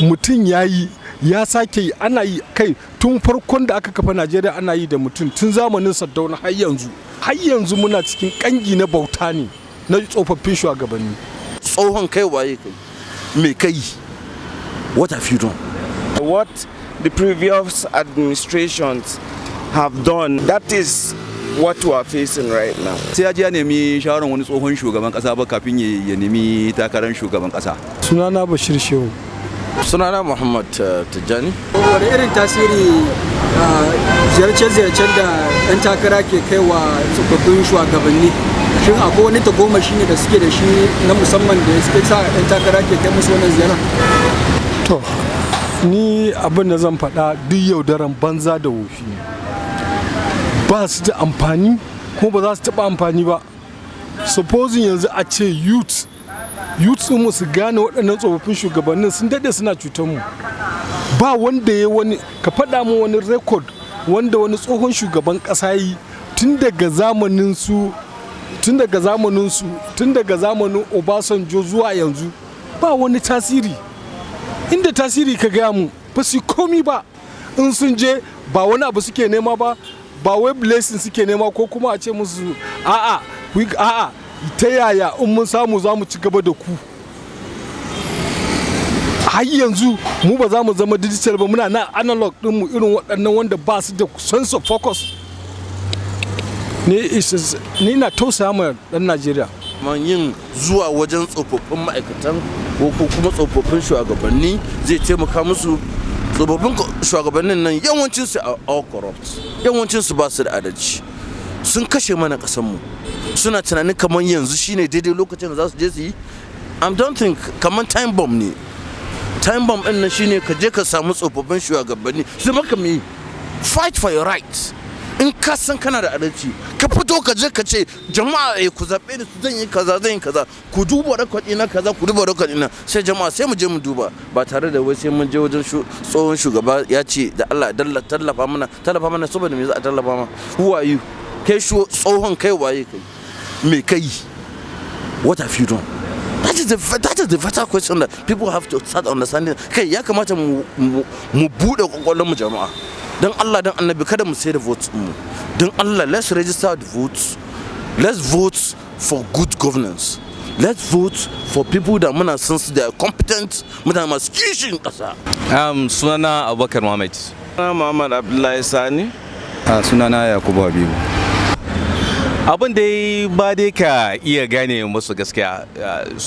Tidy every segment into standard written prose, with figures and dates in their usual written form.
Mutum ya yi, ya sake yi, ana yi. Kai, tun farkon da aka kafa Najeriya ana yi da mutum, tun zamanin Sardauna har yanzu. Har yanzu muna cikin kangi na bauta ne na tsofaffin shugabanni. Tsohon, kai waye kai? Me kai? What have you done? What the previous administrations have done, that is what we are facing right now. Sai ya je ya nemi shawarar wani tsohon shugaban kasa ba kafin ya nemi takarar shugaban kasa. Sunana Bashir Shehu. Sunana Muhammad Tijjani. Wani irin tasiri ziyarce-ziyarcen da 'yan takara ke kai wa tsofaffin shugabanni? Shin akwai wani tagomashi ne da suke da shi na musamman da suke sa 'yan takara ke kai musu wannan ziyara? To, ni abin da zan faɗa, duk yaudaran banza da wofi ne. Ba su da amfani, kuma ba za su taɓa amfani ba. Supposing yanzu a ce youth mu su gane waɗannan tsofaffin shugabannin sun daɗe suna cutar mu. Ba wanda ya wani, ka faɗa mu wani record wanda wani tsohon shugaban ƙasa yi tun daga zamanin su, tun daga zamanin Obasanjo zuwa yanzu. Ba wani tasiri. Inda tasiri, ka gaya mu. Ba su komi ba. In sun je, ba wani abu suke nema ba, ba wai blessing suke nema ko kuma a ce musu a'a, a'a, ta yaya in mun samu za mu ci gaba da ku. Har yanzu mu ba za mu zama digital ba, muna na analog mu, irin waɗannan wanda ba su da sense of focus. Ni na tausaya ma ɗan Najeriya. Man yin zuwa wajen tsofaffin ma'aikatan ko kuma tsofaffin shugabanni zai taimaka musu. Tsofaffin shugabannin nan, yawancin su all corrupt, yawancin su ba su da adalci, sun kashe mana kasan mu. Suna tunanin kamar yanzu shine daidai lokacin da za su je su yi. I don't think, kamar time bomb ne. Time bomb din nan shine ka je ka samu tsofaffin shugabanni su maka me? Fight for your rights. In ka san kana da adalci, ka fito ka je ka ce, "Jama'a, eh, ku zaɓe ni, zan yi kaza, zan yi kaza, ku duba record ina kaza, ku duba record ina." Sai jama'a sai mu je mu duba, ba tare da wai sai mun je wajen tsohon shugaba ya ce, "Da Allah tallafa mana, tallafa mana." Saboda me za a tallafa ma? Who are you? Kai tsohon, kai waye kai? Me kai? What have you done? That is the vital question that people have to start understanding. Kai, ya kamata mu bude kwakwalwar mu, jama'a. Don Allah, don Annabi, kada mu sai da votes mu. Don Allah, let's register the votes. Let's vote for good governance. Let's vote for people that muna san su da competent, mutane masu kishin kasa. Sunana Abubakar Muhammad. Muhammad Abdullahi Sani. A sunana Yakubu Habibu. Abin dai ba dai ka iya gane musu gaskiya.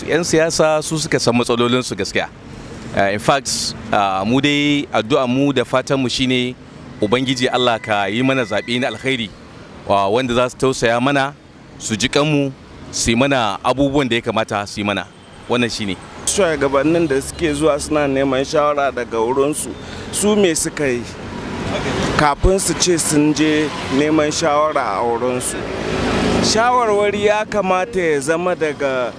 'Yan siyasa su suka san matsalolinsu gaskiya. In fact, mu dai addu'a mu da fatan mu shine Ubangiji Allah ka yi mana zaɓe na alkhairi wanda za su tausaya mana, su ji kanmu, su yi mana abubuwan da ya kamata su yi mana. Wannan shine. Shugabannin da suke zuwa suna neman shawara daga wurinsu, su me suka yi kafin su ce sun je neman shawara a wurinsu? Shawarwari ya kamata ya zama daga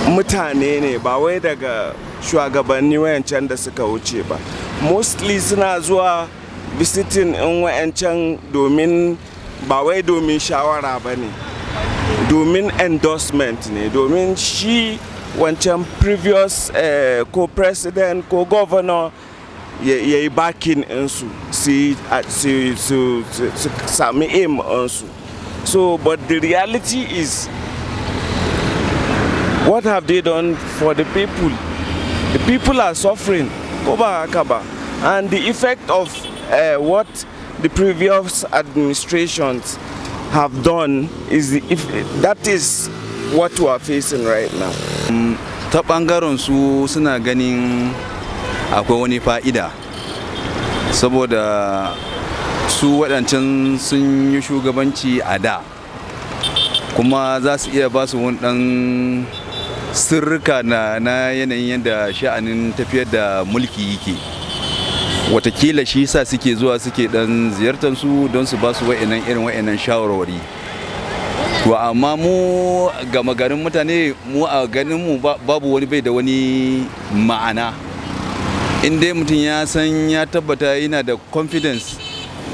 mutane ne, ba wai daga shugabanni wayancan da suka wuce ba. Mostly suna zuwa visiting in wayancan domin ba wai domin shawara ba ne, domin endorsement ne, domin shi wancan previous ko president ko governor ya yi backing ɗinsu su sami aim ɗinsu. So, but the reality is, what have they done for the people? The people are suffering, ko ba haka ba? And the effect of what the previous administrations have done is the, if, that is what we are facing right now. Ta ɓangaren su, suna ganin akwai wani fa'ida, saboda su waɗancan sun yi shugabanci a da, kuma za su iya ba su wani ɗan sirrika na yanayin yadda sha'anin tafiyar da mulki yake. Watakila shi sa suke zuwa, suke dan ziyartar su don su ba su wa'annan irin wa'annan shawarwari. To, amma mu gama garin mutane, mu a ganin mu, babu wani, bai da wani ma'ana. In dai mutum ya san, ya tabbata yana da confidence,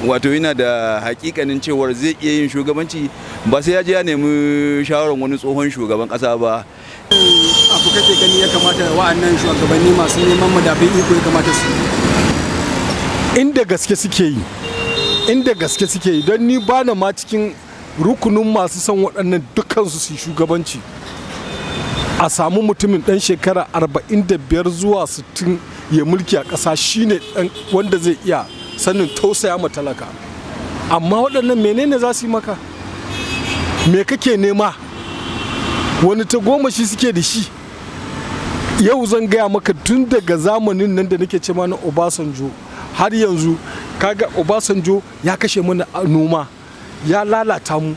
wato yana da hakikanin cewar zai iya yin shugabanci, ba sai ya je ya nemi shawarar wani tsohon shugaban kasa ba. Abu Kake gani ya kamata wa'annan shugabanni masu neman madafin iko ya kamata su yi? Inda gaske suke yi, inda gaske suke yi, don ni ba na ma cikin rukunin masu son waɗannan dukansu su yi shugabanci. A samu mutumin ɗan shekara 45 zuwa 60 ya mulki a ƙasa, shine ɗan wanda zai iya sanin tausaya ma talaka. Amma waɗannan, menene za su yi maka? Me kake nema? Wani ta goma shi suke da shi? Yau zan gaya maka, tun daga zamanin nan da nake ce na Obasanjo har yanzu, kaga Obasanjo ya kashe mana noma, ya lalata mu.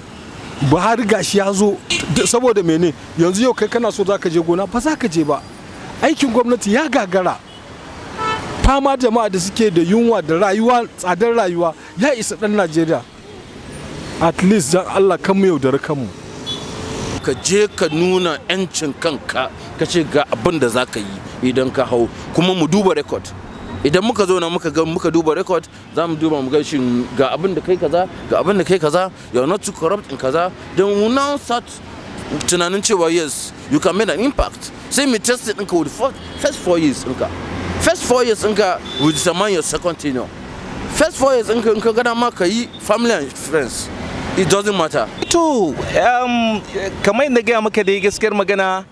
Buhari gashi ya zo, saboda mene? Yanzu yau kai kana so za ka je gona, ba za ka je ba. Aikin gwamnati ya gagara. Fama jama'a da suke da yunwa da rayuwa, tsadar rayuwa ya isa dan Najeriya. At least, dan Allah, kan mu yaudari kanmu. Ka je ka nuna 'yancin kanka, ka ce ga abin da za ka yi idan ka hau, kuma mu duba record. Idan muka zo na muka ga, muka duba record, za mu duba mu ga shin ga abin da kai kaza, ga abin da kai kaza, you are not too corrupt in kaza, then we now start tunanin cewa yes, you can make an impact. Sai mu test ɗinka with first 4 years ɗinka. First 4 years ɗinka will determine your second tenure. First 4 years ɗinka, in ka gana ma ka yi family and friends, it doesn't matter. To, kamar yadda gaya maka dai, gaskiyar magana,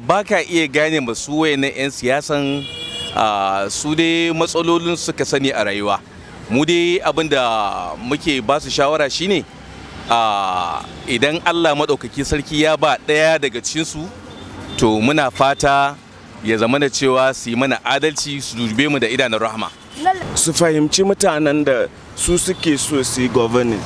ba ka iya gane masu wayannan 'yan siyasan. Su dai matsalolin suka sani a rayuwa. Mu dai abin da muke ba su shawara shine, idan Allah maɗaukaki sarki ya ba ɗaya daga cikinsu, to muna fata ya zama da cewa su yi mana adalci, su dube mu da idanun rahama. Su fahimci mutanen da su suke so su yi governing.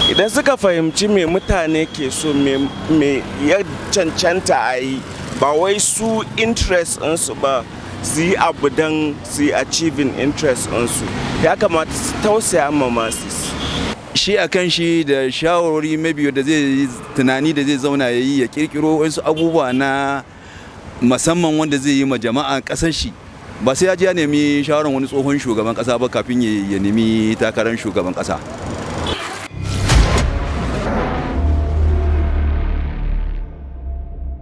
Idan suka fahimci me mutane ke so, me ya cancanta a yi, ba wai su interest ɗinsu ba, su yi abu don su yi achieving interest ɗinsu. Ya kamata su tausaya ma masses. Shi a kan shi da shawarwari maybe da zai yi tunani, da zai zauna ya yi, ya kirkiro wasu abubuwa na musamman wanda zai yi ma jama'a kasar shi, ba sai ya je ya nemi shawarar wani tsohon shugaban kasa ba kafin ya nemi takarar shugaban kasa.